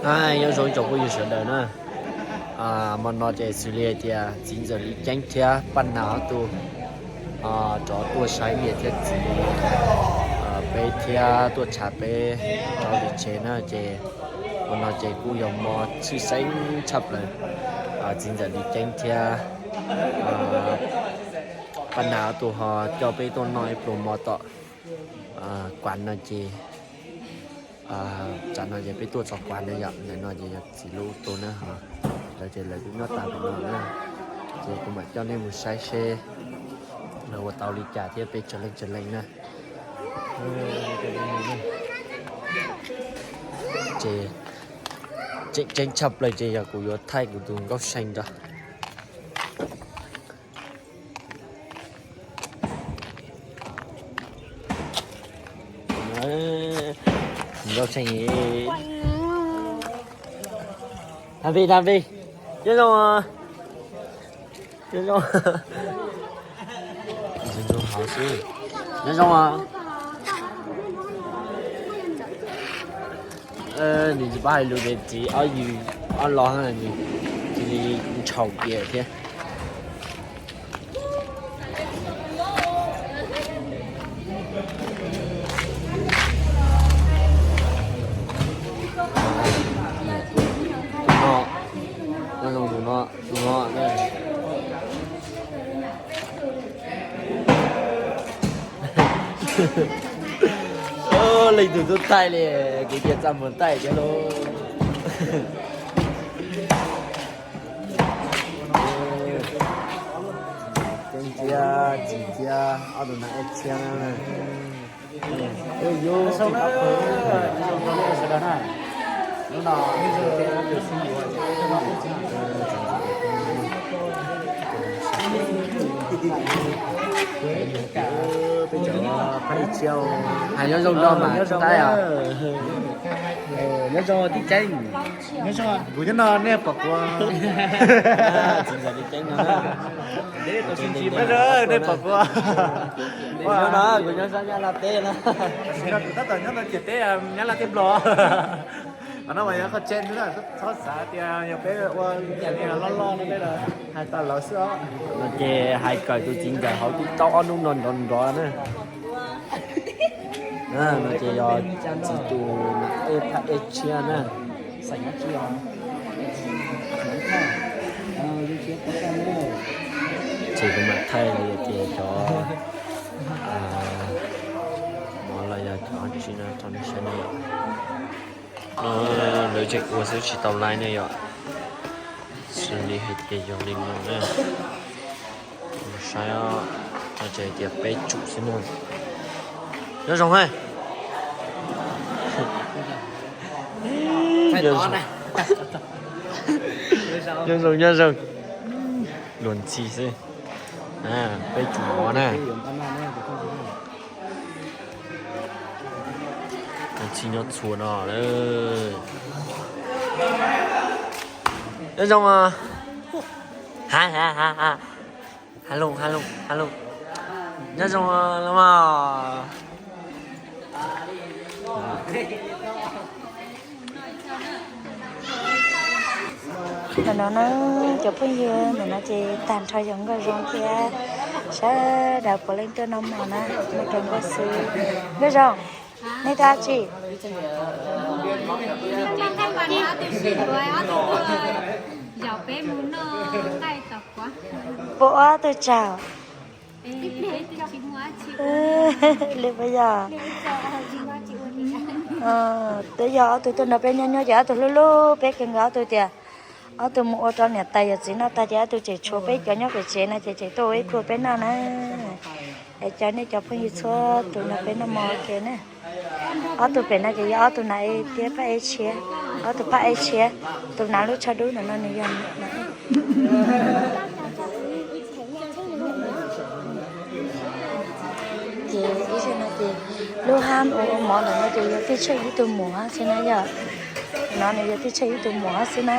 Nyob zoo ib tsoom phooj ywg sawv daws na. Hmo no ces xws li hais tias txiv ntxawm Li Ceeb thiab Paj Nas ob tug rov tuaj saib niam thiab txiv peb thiab tuaj tshav peb rau tim tsev na ces hmo no ces kuj yog hmo tshwj xeeb tshaj plaws. Txiv ntxawm Li Ceeb thiab Paj Nas ob tug ho coj peb tuaj noj ib pluag hmo tom kuav no ces tsam no ces peb tuaj txog kuav na yom, ntawm no ces yog txiv lub tuag na. Lawv ces lawv kuj nyob tas pem no na, ces kuv mam coj nej mus saib seb lawv ua tau li cas thiab peb tsawg leej tsawg leej na. Ces tseem ceeb tshaj plaws ces yog kuv yuav thaij kuv tus Nkauj See rau. Nkauj See, tham vij tham vij, nyob zoo, nyob zoo, nyob zoo, nws tsis paub hais lus ces txiv ob yws ob los nws cia li ntshaus kiag thiab. Tus no, tus no, tus no. Leej twg tub thaij li, kuv cia txaj muag thaij thiab lauj. Ceeb thiab Txis thiab ob tug nas eb tshiab na. Hais nyob zoo rau mas tais os. Nyob zoo tib ceeb. Kuv nyob no nej pom kuv. Nej pom kuv. Kuv nyob no, kuv nyob sab Nyab Laj teb no. Tam sim no kuv tab tom nyob no ciam teb Nyab Laj teb Nplog. Qhov no mas yog qhov tseeb xwb na, txhob xav tias yog peb ua yam li loj loj no peb hais tau lawv xwb os. No ces hais kawm tus txiv ntxawm hauv TikTok ob hnub no nrov nrov na. No ces yog txiv tus nas eb phaj eb tshiab na. Ces kuv mam thaij li tias cov mov los yog cov tsi no rau nej saib na yom. No lawv tseem ua xwb tsis tau laib ne yom. Xws li hais tias yog li no na. Saib, no ces hais tias peb tsum xwb na. Nyob zoo ha. Nyob zoo, nyob zoo. Luag ntxhi xwb. Peb tsum mov na. Luag ntxhi nyob txhua no. Nyob zoo. Ha ha ha ha. Hello, hello, hello. Nyob zoo los mas. Ntawm no na, cov phooj ywg, ntawm no ces tag nrho yog Nkauj Zoo thiab sawv daws puav leej tuaj noj mov na, muaj cov nkauj xwb. Nkauj Zoo, nej tuaj dab tsi? Puas ob tug tsaug? Li puas yog? Twb yog ob tug tuaj nrog peb nyob nyob ces ob tug hlub hlub peb kawg nkaus, ob tug tias ob tug mus ua rau niam tais yawm txiv noj tag ces ob tug tseem tshuav peb cov nyob pem tsev no ces tseem tuaj ua ib pluag peb noj na. Es caw nej cov phooj ywg txhua tus nrog peb noj mov ua ke na. Ob tug pem no ces yog ob tug nas eb thiab phaj eb tshiab, ob tug phaj eb tshiab, tus nas lub tsho dub ntawm no nws yog nas eb. Ces ib zaug no ces lub hab ua ua mov ntawm no ces yog tij tsheej ib tug muam xwb na yom. No nws yog tij tsheej ib tug muam xwb na.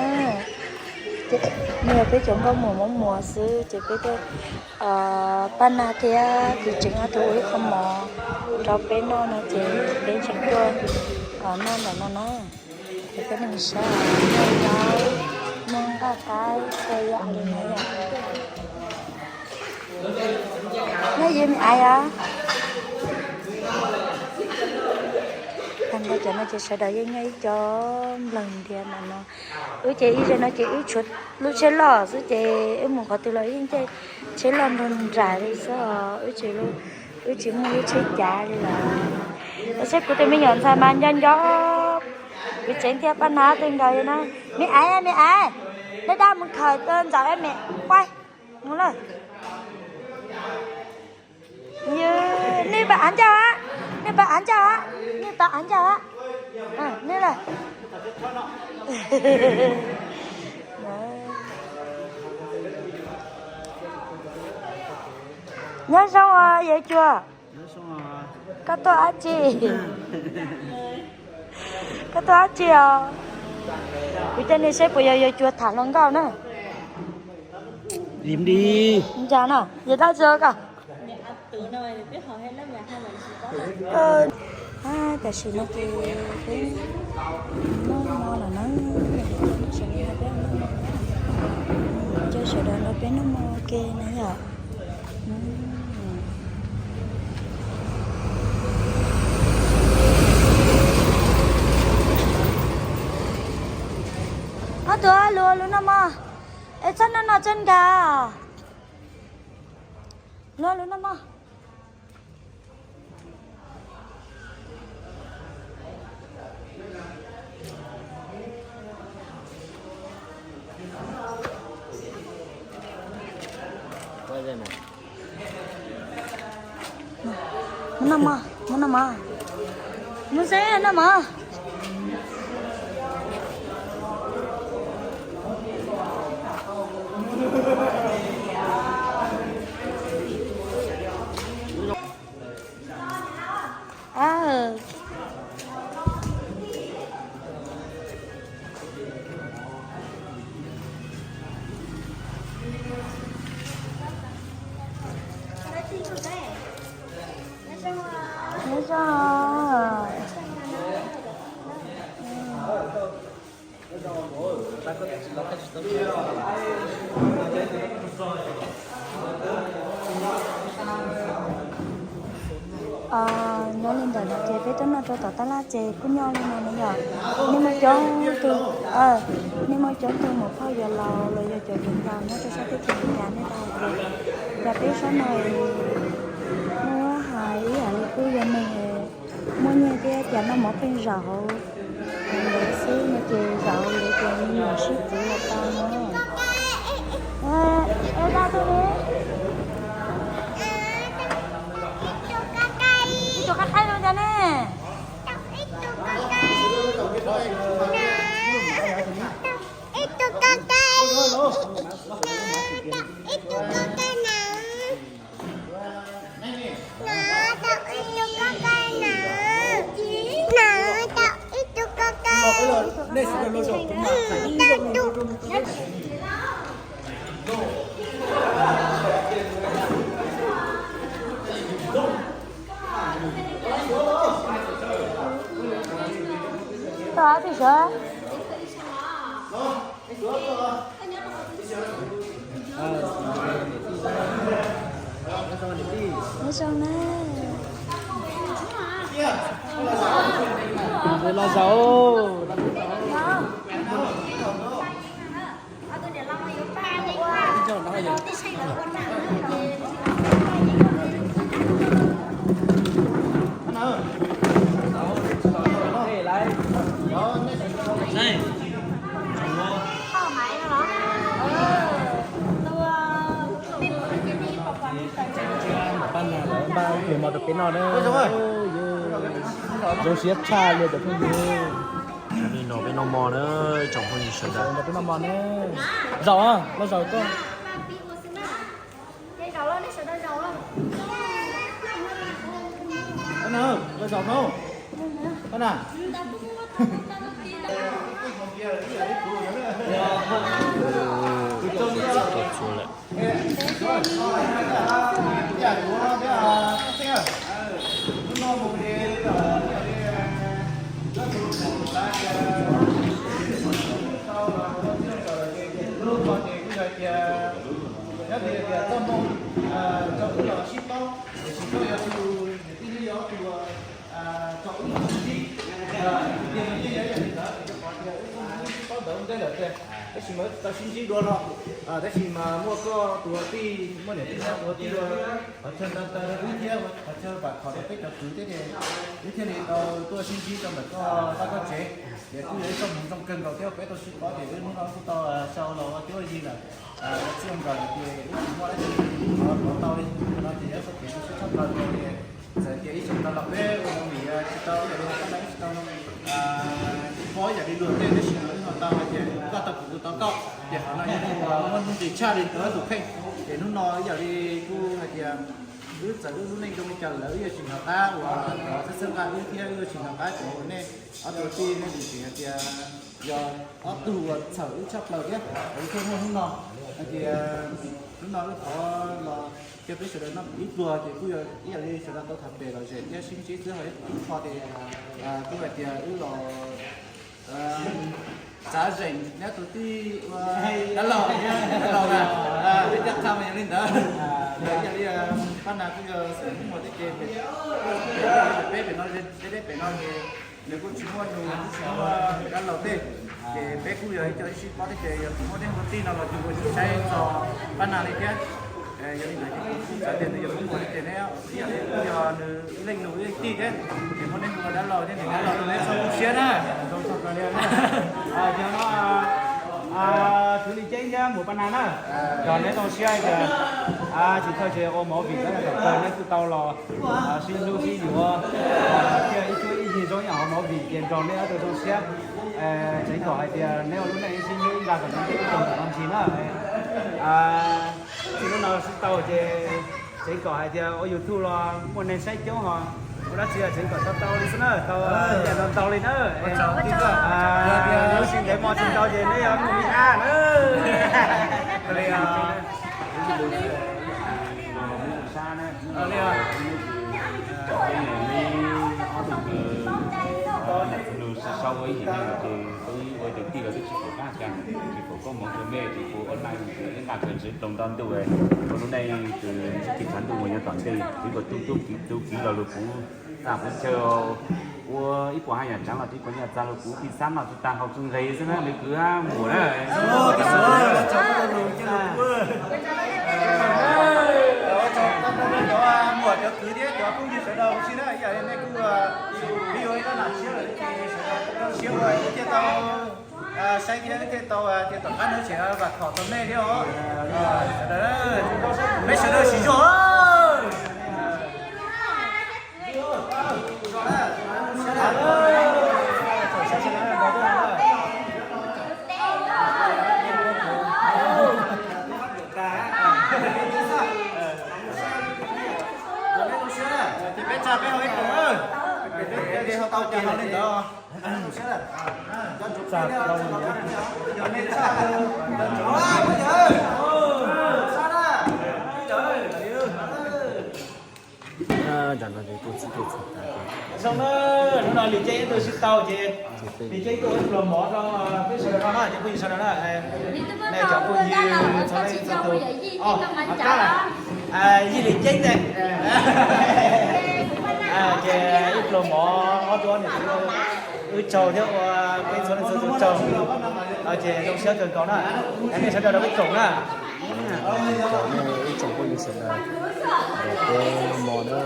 Nws yog peb cov nkauj muam muam xwb ces peb tuaj, Paj Nag thiab Kwv Tseem ob tug ua ib qho mov rau peb noj no ces peb tseem tuaj noj ntawm no na. Es Peb neeg saib nyob nyob muaj nqaj qab txhua yam li na yom. Nyob yog me aiv os. Tag nrho cov no ces sawv daws yeej nyob ib co nplawg ntiav ntawm no. Wb ces ib zaug no ces wb tshuav lub tsheb loj xwb ces wb mus qhov twg los yeej caij tsheb loj nrog nraim li xwb os. Wb tsis, wb tsis muaj lub tsheb cav li lawm. Saib kuv tus me nyuam ntxhais mas nco nco kuv tsev thiab paj nab twg nkaus li na. Me aiv, me aiv, dab dab mus khawm ntxawm me quaj mus lawm. Nej pab av ncauj, nej pab av ncauj, nej pab av ncauj, nej lawm. Nyob zoo os Yawg Cuag. Koj tuaj dab tsi? Koj tuaj dab tsi os? Kuv coj nej saib puas yog Yawg Cuag tham hluas nkauj na. Lim di. Nca no, yog dab tsi koj? Tam sim no ces peb noj hmo lawm na, peb noj hmo, caw sawv daws nrog peb noj hmo ua ke na yom. Ob tug luag lub noj mov, es txhob noj no txhob nkag, luag lub noj mov. Mus noj mov, mus noj mov, mus saib noj mov. Nyob zoo. Nyob li ntawm no ces peb tuaj noj rau tom tab laj ces kuj nyob li no na yom. Nej muaj coob tug, nej muaj coob tug muam phauj yawg laus los yog cov viv ncaus nyob rau sab teb chaws Amelikas nej tau hais tias, yog peb sab no muab hais ib yam li kuj yog neeg muaj nyiaj thiab cas noj mov pheej zaum hauv ntawd xwb no ces zaum hauv ntawd ces me nyuam sib txwv los tau no. Es dab tug ne, ib tug qab qaib no cas ne? Tau twj sawv. Nyob zoo na. Los zaum. Pab na lawv npaj ib pliag mov rau peb noj na. Zoo siab tshaj li cov phooj ywg. Li no peb noj mov na, tsoom phooj ywg sawv daws. Peb noj mov na. Zaum, los zaum koj. Los zaum no. Txhua lawm. ua ntej lawm tiag, tab sis mas wb tsis tau sib ntsib dua no. Tab sis mas muaj koj tus ua tij, muaj niam tij no tus ua tij ua qhov chaw nta taw rau wb thiab, qhov chaw pam khom rau peb cov kwv thiab ces wb thiaj li tau tuaj sib ntsib rau ntawm koj vaj koj tsev. Ces kuj yog ib txoj hmoov zoo kawg nkaus thiab peb tau sib paub ces wb hnub no kuj tau sau los ua cuab ua yig lawm. Txij nkawm ces wb tsis muaj dab tsi ua tau li no ces yog txoj kev zoo siab tshaj plaws ces txawm tias ib tsoom no los peb ua movie tsis tau, ib tsoom no tsis tau paub yam li luag tej, tab sis wb ho tau hais tias koj tau kuv, kuv tau koj, ces qhov no yog ib qho uas muaj nuj nqis tshaj li rau wb tus kheej. Ces hnub no ib yam li kuj hais tias wb txawm wb lub neej zoo li cas lawm wb yuav tsis nco qab uas thov txhawb txhawb nqa wb thiab wb yuav tsis nco qab cov uas nej ob tug tij nej tus tsev hais tias yog ob tug uas txhawm wb tshaj plaws thiab uas wb thiaj muaj hnub no. Hais tias hnub no wb thov los cia peb sawv daws noj ib pluag ces kuj yog ib yam li sawv daws tau tham pem lom zem thiab sib ntsib xwb, ho ib qho ces kuj hais tias wb los txav zeem neb tus tij ua dab laug, dab laug na, peb coj qha mas yog li ntawd. Ib yam li Paj Nas kuj yog xeem Hmoob Muas thiab ces peb pem no, peb pem no ces nws kuj tsis muaj nus, tsis muaj dab laug tej, ces peb kuj yog ib co sib paub thiab ces yog muaj dej muaj tij no los yus ua tsis saib txog Paj Nas li thiab. Yog li ntawd ces kuv xav tias nws yog Hmoob Muas thiab ces neb ib yam li kuj yog nws leej nus ib leej tij thiab, ces muaj dej muaj dab laug thiab nws dab laug rau neb txhob tu siab na. Yog no, Tswv Lis Ceeb thiab Muas Paj Nas na, nrog neb zoo siab hais tias tsis thawj ces ua movie na, thaum kawg neb kuj tau los sib hlub sib yuav thiaj ib cuab ib yig zoo ib yam hauv movie ces nrog neb ob tug zoo siab. Tseem kom hais tias neb ua lub neej sib hlub ib nta kom neb tej ib tug ntawm no ntsis na. Txij hnub no sib tau ces tseem kom hais tias ua YouTube los muaj neeg saib coob ho ua dab tsi los tseem kom tau tau li xwb na, tau ntau ntau li na. Lub sij hawm mo tsis ntau ces neb yuav muaj me ab na. Sau ua ib yim neeg ces ua tus tij los twb tsis pom qab cas, tsis pom koob hmoov rau nej, tsis pom ua naj ib nqa kawg ntsev ploog nto ntuj, ua lub neej tus tsis thav ntuj mus nyob tom ntej, twb kom tub tub kiv tub kiv los lug puv txaj puv chaw, ua ib puas haj yam tsav los twb kom nyaj txag los puv pij xab noj tsis tag haus tsis nqis xwb na, nws kwv Muas na. Muas cov kwv thiab cov phooj ywg sawv daws ua si na, ib yam li nej kuj pib ua ib zaj nam tshiab lawm ces sawv daws zoo siab ua thiaj tau saib thiab thiaj tau tias tom qab no tseem vam khom tau nej thiab os. Sawv daws, peb sawv daws tsis zog. Ces peb tsa peb hau ib koom, peb hau tau ces hau li ntawd. Zoo na, hnub no Lis Ceeb ib tug sib tau ces Lis Ceeb tuaj ua pluag mov rau peb sawv daws no na, ces phooj ywg sawv daws na, nej cov phooj ywg txhua leej txhua tus, Yij Lis Ceeb ntag. Ces ib pluag mov ob tug ob niam txiv, wb tsaug thiab ua peb txhua leej txhua tus tsaug. Ces zoo siab kawg nkaus na, nej sawv daws rau peb koom na. Ib tsoom phooj ywg sawv daws, peb mov na.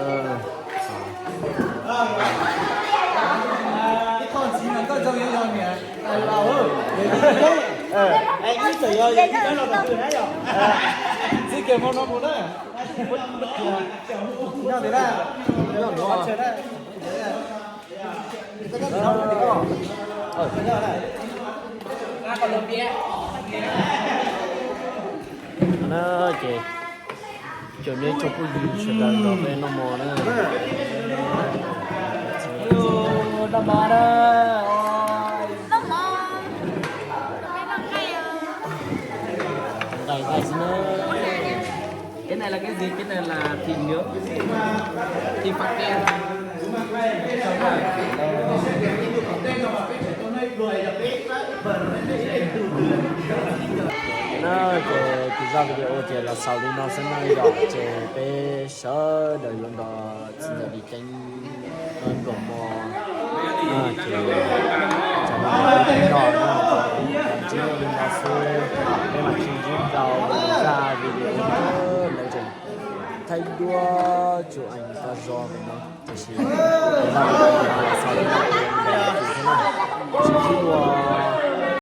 Na ces cov nej tsoom phooj ywg sawv daws nrog peb noj mov na. Noj mov na. Nqaij nqaij xwb na. Cái này là cái gì? Cái này là thịt nướng. Thịt phát kèo. Na ces tus zaj video ces los xaus li no xwb na yom, ces peb sawv daws yuav nrog txiv ntxawm Lis Ceeb noj mov, ces tsam no peb noj na. Thaij duab tsuas eev tau zog no, tiam sis kuv noj kuv tau los xaus li no, kuv tsis khib dua.